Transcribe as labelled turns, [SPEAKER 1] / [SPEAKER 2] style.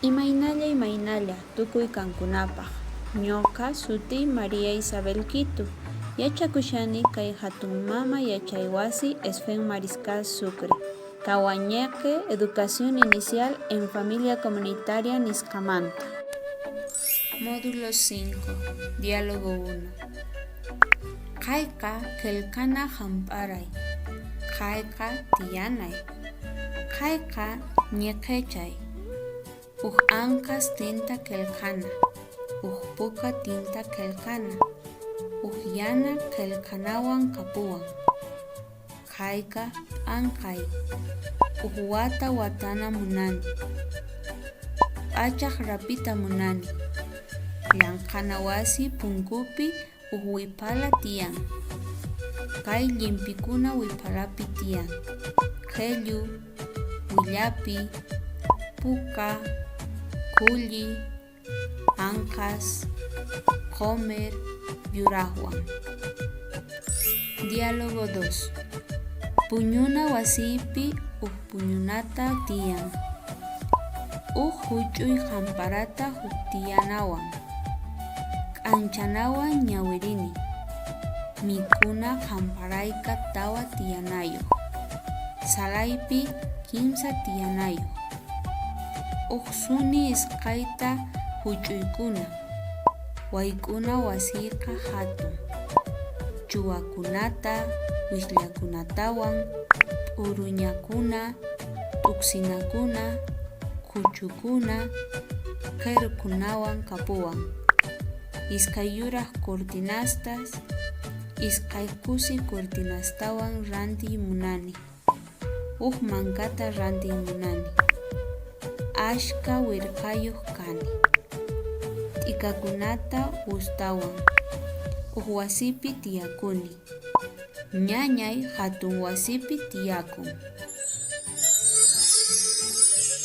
[SPEAKER 1] Imaynalla imaynalla tukuy kankunapaj. Ñoqa sutiy María Isabel Quito. Yachakushani kay hatun mama yachaywasi ESFEN Mariscal Sucre, Tawañeqe Educación Inicial en Familia Comunitaria nisqamanta. Módulo 5, Diálogo 1. Kayqa qelqana hamp'aray. Kayqa tiyanay. Kayqa ñeqechay. Uj anqas tinta qelqana. Uj puka tinta qelqana. Uj yana qelqanawan kapuwan. Kayqa p'anqay. Uj wata watana munani. P'achaj rapita munani. Llanqana wasi punkupi uj wiphala tiyan. Kay llimpikuna wiphalapi tiyan. Qhellu, willapi, puka, khulli, anqas, qhomer, yurajwan. Diálogo 2. Puñuna wasiypi uj puñunata tiyan. Uj juch'uy hamparata huk tiyanawan. K'anchanawan ñawirini. Mikhuna hamparayqa tawa tiyanayoj. Salaypi kimsa tiyanayoj. Uj suni isqayta juch'uykuna. Wayk'una wasiyqa jatun. Chuwakunata, wisllakunatawan, p'uruñakuna, t'uksinakuna, khuchukuna, qhirukunawan kapuwan. Iskay yuraj cortinastas, iskay kusi cortinastawan rantiy munani. Uj mankata rantiy munani. Ashkha wirqayoj kani. T'ikakunata gustawan. Uj wasipi tiyakuni. Ñañay jatun wasipi tiyakun.